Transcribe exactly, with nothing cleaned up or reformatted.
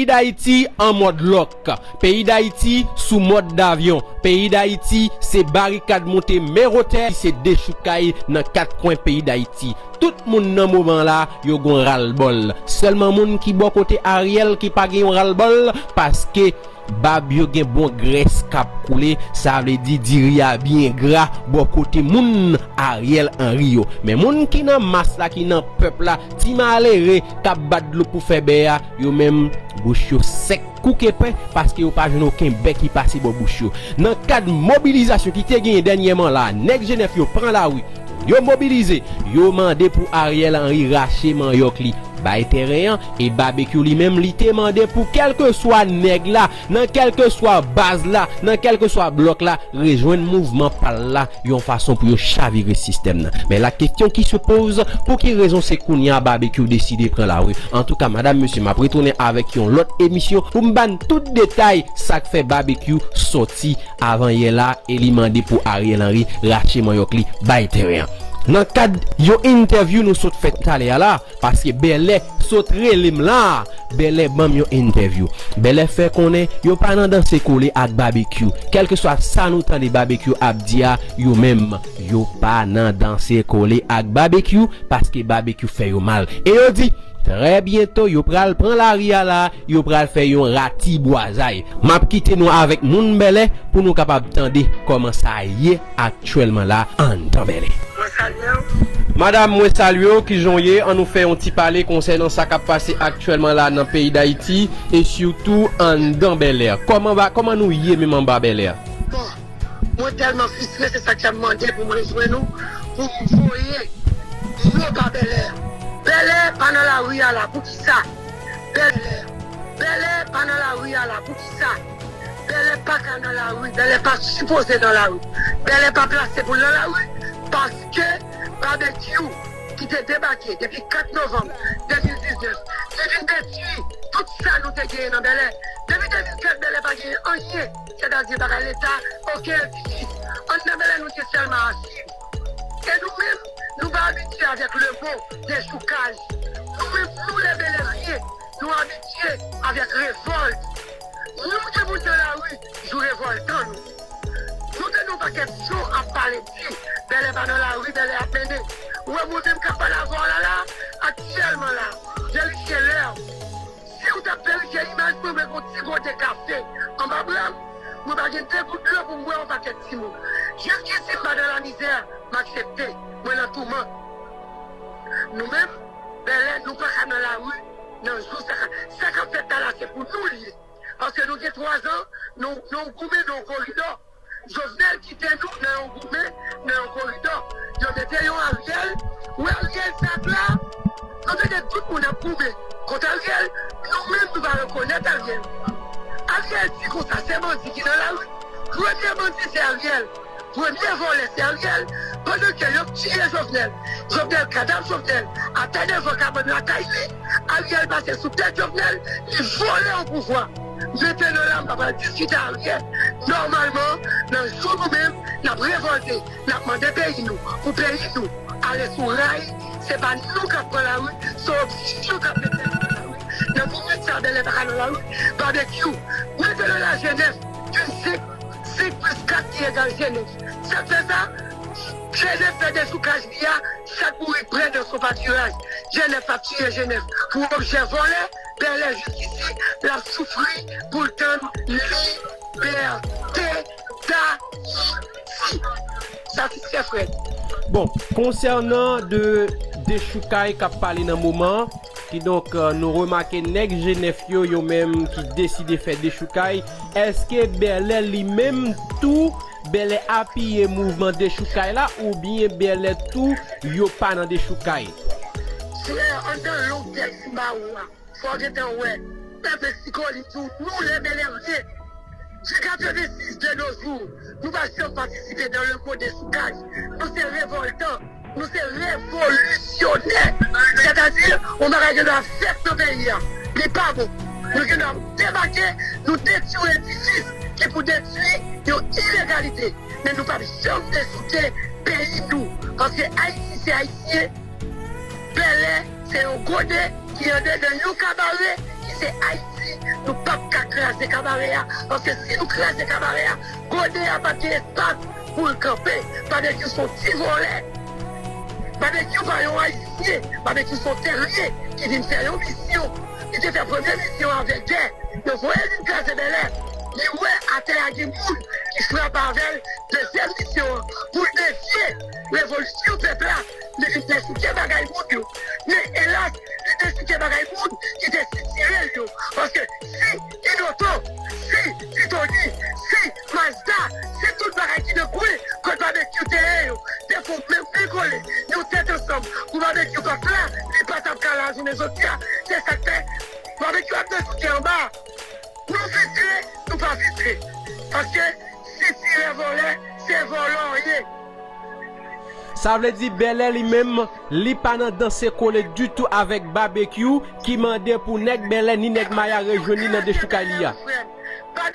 Peyi Dayiti an mòd lòk. Peyi Dayiti sou mòd davyon. Peyi Dayiti se barikad moute men wotè, se dechoukay nan kat kwen peyi Dayiti. Tout moun nan moman la, yo gon ralbòl. Sèlman moun ki bò kote Ariel ki pa gen yon ralbòl, paske bab yo gen bon grès k ap koule, sa vle di diri a byen gra bò kote moun Ariel Henry yo. Men moun ki nan mas la, ki nan pèp la, ti malere k ap bat dlo pou fè bè a, yo menm, bouch yo sèk kou kepen, paske yo pa jwenn okenn bè ki pase bò bouch yo. Nan kad mobilizasyon ki te genyen dènyèman la, nèg Jenèf yo pran lari, yo mobilize, yo mande pou Ariel Henry rache manyòk li, bay tèren an, e Babekyou li menm, li te mande pou kèlkeswa nèg la, nan kèlkeswa baz la, nan kèlkeswa blòk la, rejwenn mouvman pa l la, yon fason pou yo chavire sistèm nan. Men la kesyon ki se poze, pou ki rezon se kounye a Babekyou deside pran lari? Antouka, madam, mesye, m ap retounen avèk yon lòt emisyon pou m ba n tout detay sa k fè Babekyou sòti avan yè la e li mande pou Ariel Henry rache manyòk li, bay tèren an. Nan kad yon entèvyou nou sot fè talè a la, paske Bèlè sot rele m la, Bèlè ban m yon entèvyou. Bèlè fè konnen yo pa nan danse kole ak Babekyou. Kèlkeswa sa nou tande Babekyou ap di a, yo menm, yo pa nan danse kole ak Babekyou, paske Babekyou fè yo mal. E yo di, trè byento, yo pral pran lari a la, yo pral fè yon ratibwazay. M ap kite nou avèk moun Bèlè pou nou kapab tande kòman sa ye aktyèlman la anndan Bèlè. Mwen salye w. Madam, mwen salye w, kijan w ye? Ann nou fè yon ti pale konsènan sa k ap pase aktyèlman la nan peyi Dayiti e sitou anndan Bèlè. Kòman ba, kòman nou ye menm anba Bèlè? Bon, mwen tèlman fristre, se sa k fè m mande pou m rejwenn ou, pou m voye yo ba Bèlè. Bèlè pa nan lari a la, poukisa? Bèlè, Bèlè pa nan lari a la, poukisa? Bèlè pa ka nan lari, Bèlè pa sipoze nan lari. Bèlè pa plase pou l nan lari, paske Babekyou, ki te debake depi kat novanm de mil diznèf, li vin detwi tout sa nou te genyen nan Bèlè. Depi de mil kat, Bèlè pa genyen anyen, sètadi bagay Leta, okenn edifis. Anndan Bèlè, nou te sèlman asiz. E nou menm, nou pa abitye avèk lemo dechoukaj. Nou menm, nou, lè Bèlè vye, nou abitye avèk revòlt. Nou te pou n nan lari jou revòltan nou. Nou te nan yon pakèt show ap pale di, Bèlè pa nan lari, Bèlè ap mennen. Ou wè mwen menm k ap pale avè w la la, aktyèlman la, verifye lè w. Si w t ap verifye imaj mwen, mwen gon ti gode kafe anba bra m, mwen pa gen de gout dlo pou m bwè yon pakèt timoun. Jiskisi m pa nan lamizè, m aksepte, mwen nan touman. Nou menm, Bèlè, nou pa ka nan lari nan jou sa ka, sa k ap fèt la la, se pou nou l ye. Paske nou gen twazan, nou, nou goumen nan yon koridò. Jovenel kite nou nan yon goumen, nan yon koridò. Yo mete yon Ariel. Ou wè Ariel sa k la? Nou tande tout moun ap goumen kont Ariel. Nou menm, nou pa rekonèt Ariel. Ariel di konsa, se bandi ki nan lari. Premye bandi, se Ariel. Premye vòlè, se Ariel. Pandan ke yo tiye Jovenel, Jovenel, kadav Jovenel atè devan kabann lakay li, Ariel pase sou tèt Jovenel, li vòlè o pouvwa. Mentnan la, m pa pral diskite Ariel. Nòmalman, nan jou nou menm, n ap revòlte, n ap mande peyi nou, pou peyi nou ale sou ray. Se pa nou k ap pran lari, se opozisyon k ap mete nou nan lari. Nan minit sa, Bèlè pa ka nan lari. Babekyou, mentnan la, Jenèf, vennsenk, senk plis kat ki egal Jenèf. Sa k fè sa? Jenèf fè dechoukaj li a, sa k mouri prè nan son patiraj. Jenèf ap tiye Jenèf pou objè vòlè, Bèlè jiskisi, l ap soufri pou l tann libète Dayiti. Sa ki trè frèt. Bon, konsènan de dechoukay k ap pale nan moman an, kidonk, euh, nou remake nèg Jenèf yo, yo menm ki deside fè dechoukay, èske Bèlè li menm tou, Bèlè apiye mouvman dechoukay la, oubyen Bèlè tou, yo pa nan dechoukay? Frè, anndan longè Simbawo a, fò w gentan wè Pèp Meksiko, li di w, nou, lè Bèlè vle. De katrevensis de nos jours, nou pa janm patisipe dans le mot dechoukaj. Nou se revòltan, nou se revolisyonè. Sètadi, yon bagay gen dwa fèt nan peyi a. Li pa bon. Nou gen dwa debake, nou detwi yon edifis ki pou detwi yon ilegalite. Men nou p ap janm dechouke peyi nou. Paske Ayiti se Ayisyen, Bèlè se yon gode ki andedan yon kabare ki se Ayiti. Ayiti, nou p ap ka kraze kabare a, paske si nou kraze kabare a, gode a p ap gen espas pou l kanpe. Babekyou se yon ti vòlè. Babekyou pa yon Ayisyen. Babekyou se yon tèryen ki vin fè yon misyon. Li te fè premye misyon avèk gè. Yo voye l vin kraze Bèlè. Li wè atè a gen moun ki frape avè l. Dezyèm misyon an, pou l devye revolisyon pèp la, li vin desouke bagay moun yo. Men elas, li desouke bagay moun ki te sitire l yo. Paske si Kinoto, si Titoni, si Mazda, si tout bagay ki nan kwen kot Babekyou te ye yo, te fon menm men kole, yon tèt ansanm pou Babekyou pa t la, li pa t ap ka la jounen jodi a. Se sa k fè Babekyou ap desouke anba. Nou filtre, nou pa filtre. Paske si tirè vòlè, se vòlò w ye. Sa vle di Bèlè li menm, li pa nan danse kole ditou avèk Babekyou ki mande pou nèg Bèlè ni nèg Maya rejwenn li nan dechoukay li a.